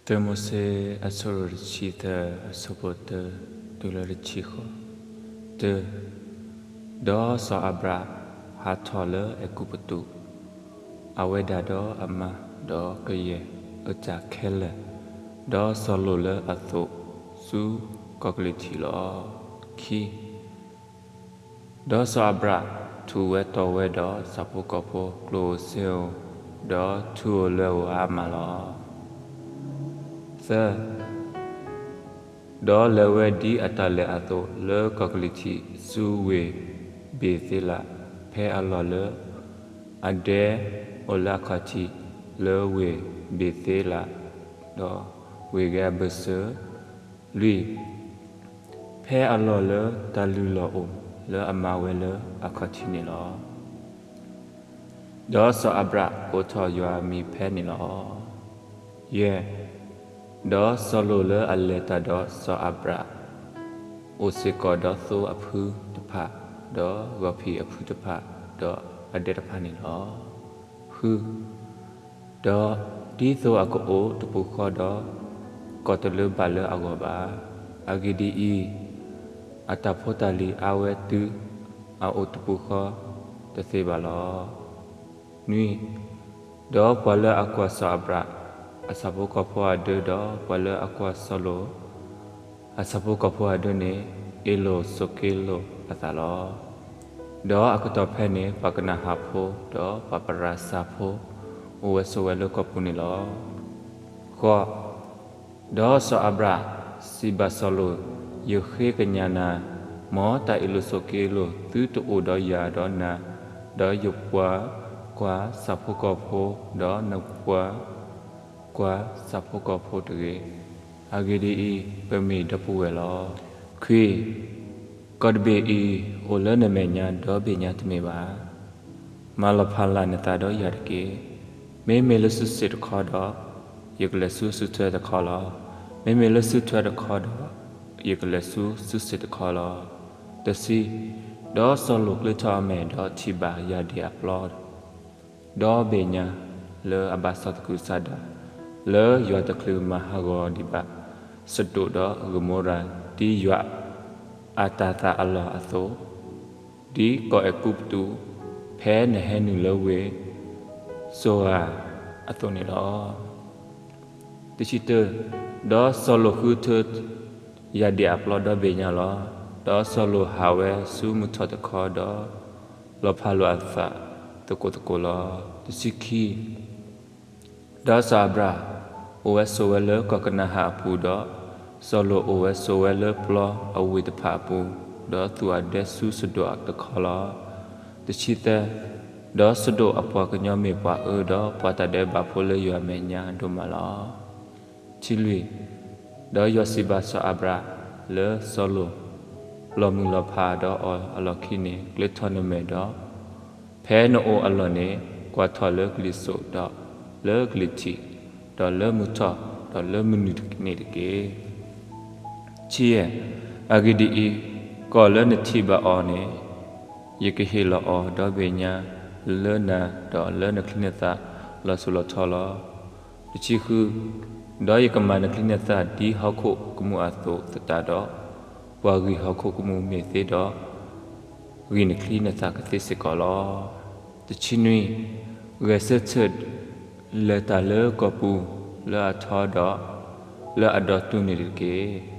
သၢမိၤၡ့ အဆၢဒိၣ်တဆံသၢ အဆၢဖိတၢ တုၤလၢတဆံဃိး. တၢ, ဒီးစီၤအၤဘြၣ်ဟးထီၣ်လၢအဲၤကူပတူး, အဝဲဒၣ်ဒီးအမါ, ဒီးကယဲၢ်အတၢ်ခဲလၢာ်, ဒီးစီၤလိာ်လၢအသိးဆူကီၢ်ကလံၤထံးလီၤ. ခံ, ဒီးစီၤအၤဘြၣ်ထူးဝဲတီၤဝဲဒီးဆၣ်ဖိကီၢ်ဖိကျိၣ်ဧိၤစ့ဧိၤ, ဒီးထူးဧိၤလဲၤဧိၤအါမးလီၤ. သၢ, ဒီးလဲၤဝဲဒ်အတၢ်လဲၤအသိးလၢကီၢ်ကလံၤထံးဆူဝ့ၢ်ဘ့ၤသ့လး, ဖဲအလီၢ်လၢအဒဲအိၣ်လၢအခီၣ်ထံးလၢဝ့ၢ်ဘ့ၤသ့လး, ဒီးဝ့ၢ်ဂဲၤအဘၢၣ်စၢၤ, လွံၢ်, ဖဲအလီၢ်လၢတၢ်လုၢ်လီၢ်အိၣ်လၢအမၤဝဲလၢအခီၣ်ထံးန့ၣ်လီၤ. ဒီးစီၤအၤဘြၣ်ကိးထီၣ်ယွၤအမံၤဖဲန့ၣ်လီၤ. ယဲၢ်, ဒီးစီၤလိာ်လၢအလဲၤတၢ်ဒီးစီၤအၤဘြၣ်, အိၣ်စ့ၢ်ကီးဒီးသိအဖုတဖၣ်, ဒီးဂီၤဖံးအဖုတဖၣ်, ဒီးအဒဲတဖၣ်န့ၣ်လီၤ. ဃု, ဒီးဒ်သိးအကအိၣ်တပူၤဃီဒီး, ကီၢ်တလၢဘၣ်လၢအဂီၢ်ဘၣ်. အဂ့ၢ်ဒ်အံၤ, အတၢ်ဖိတၢ်လံၤအါဝဲတုၤအအိၣ်တပူၤဃီတသ့ဘၣ်လီၤ. နွံ, ဒီးပှၤလၢအကွၢ်စီၤအၤဘြၣ်အဆၣ်ဖိကီၢ်ဖိအဒၢဒီးပှၤလၢအကွၢ်စီၤလိာ်အဆၣ်ဖိကီၢ်ဖိအဒၢန့ၣ် အ့ၣ်လိာ်ဆိးက့လိာ်အသးလီၤ. ဒီးအကတီၢ်ဖဲန့ၣ် ပှၤကနၤဧၣ်ဖိဒီးပှၤပရၤစၤဖိ အိၣ်ဝဲဆိးဝဲလၢကီၢ်ပူၤန့ၣ်လီၤ. ဃိး, ဒီးစီၤအၤဘြၣ်စံးဘၣ်စီၤလိာ်, ယဃ့ကညးနၤ, မ်တၢ်အ့ၣ်လိာ်ဆိးက့လိာ်သုတအိၣ်ဒီးယၤဒီးနၤ, ဒီးယပှၤကွၢ်ဆၣ်ဖိကီၢ်ဖိ, ဒီးနကွၢ်ကွၢ်ဆၣ်ဖိကီၢ်ဖိတဂ့ၤ. အဂ့ၢ်ဒ်အံၤ, ပမ့ၢ်ဒီပုၢ်ဝဲၢ်လီၤ. ခွံ, ကီၢ်တဘ့ၣ်အံၤ အိၣ်လၢနမဲာ်ညါ, ဒီဘ့ၣ်ညါတမ့ၢ်ဘၣ်. မၤလီၤဖးလၢ်နသးဒီးယၤတက့ၢ်. မ့မ့ၢ်လၢစုစ့ၣ်တခီဒီး, ယကလဲၤဆူစုထွဲတခီလီၤ. မ့မ့ၢ်လၢစုထွဲတခီဒီး, ယကလဲၤဆူစုစ့ၣ်တခီလီၤ. တဆံ, ဒီးစီၤလိာ်ကျ့ထီၣ်အမဲာ်, ဒီးထံၣ်ဘၣ်ယၢ်ဒ့ၣ်အပျီ ဒီဘ့ၣ်ညါ, လၢအဘၣ်စီၣ်သကုၤဆးဒး, လၢယွၤတချုးမၤဟးဂီၤဒံးဘၣ် စဒိၣ်ဒီးဂမိၤရၤ, ဒ်ယွၤအတၤသၣ်အလီၢ်အသိး, ဒ်ကီၢ်အဲၤကူပတူး, ဖဲနဟဲနုာ်လၢဝ့ၢ်စိၤဧၤအသိးန့ၣ်လီၤ. တဆံတၢ, ဒီးစီၤလိာ်ဃုထၢယၢ်ဒ့ၣ်အပျီဒီဘ့ၣ်ညါလီၤ. ဒီးစီၤလိာ်ဟးဝဲဆူမုၢ်ထီၣ်တခီဒီး, လီၤဖးလိာ်အသးသကိးသကိးလီၤ. တဆံခံ, ဒီးစီၤအၤဘြၣ်အိၣ်ဝဲဆိးဝဲလၢကီၢ်ကနၤဧၣ်အပူၤဒီး, စီၤလိာ်အိၣ်ဝဲဆိးဝဲလၢပျီအဝ့ၢ်တဖၣ်အပူၤ, ဒီးသူၣ်အဒဲဆူစဒိၣ်တခီလီၤ. တဆံသၢ, ဒီးစဒိၣ်အပှၤကညီမ့ၢ်ပှၤအၢဒီးပှၤတၢ်ဒဲးဘးဖိလၢယွၤအမဲာ်ညါဒိၣ်မးလီၤ. တဆံလွံၢ်, ဒီးယွၤစံးဘၣ်စီၤအၤဘြၣ်လၢစီၤလိာ်, လီၤမုၢ်လီၤဖးဒီးအီၤအလီၢ်ခံန့ၣ် ကျ့ထီၣ်နမဲာ်ဒီး, ဖဲနအိၣ်အလီၢ်န့ၣ် ကွၢ်ထီၣ်လၢကလံၤစိးဒီးလၢကလံၤထံး, ဒီးလၢမုၢ်ထီၣ်ဒီးလၢမုၢ်နုာ်န့ၣ်တက့ၢ်. တဆံယဲၢ်, အဂ့ၢ်ဒ်အံၤ, ကီၢ်လၢနထံၣ်ဘၣ်အီၤန့ၣ် ယကဟ့ၣ်လီၤအီၤဒီဘ့ၣ်ညါလၢနၤ, ဒီးလၢနချံနသၣ်လီၤစိၤလီၤထီလီၤ. တဆံဃု, ဒီးယကမၤနချံနသၣ်ဒ်ဟီၣ်ခိၣ်ကမူၣ်အသိးသတးဒီး, ပှၤဂံၢ်ဟီၣ်ခိၣ်ကမူၣ်မ့ၢ်သ့ဒီး, ဂံၢ်နချံနသၣ်ကသ့စ့ၢ်ကီးလီၤ. တဆံနွံ, ဂဲၤဆၢထၢၣ်လဲၤတၢ်လၢကီၢ်ပူၤ လၢအထီဒီးလၢအဒီတူၢ်န့ၣ်တက့ၢ်.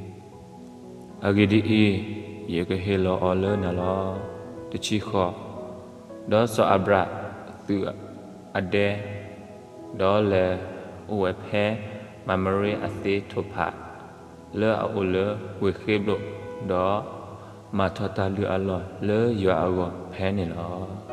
အဂ့ၢ်ဒ်အံၤ, ယကဟ့ၣ်လီၤအီၤလၢနၤလီၤ. တဆံဃိး, ဒီးစီၤအၤဘြၣ်သုးအဒဲ, ဒီးလဲၤအိၣ်ဝဲဖဲမၤမရ့အသ့ထိၣ်ဖး, လၢအအိၣ်လၢဝ့ၢ်ဃ့ဘြိၣ်, ဒီးမၤထီၣ်တၢ်လုၢ်အလီၢ်လၢယွၤအဂီၢ်ဖဲန့ၣ်လီၤ.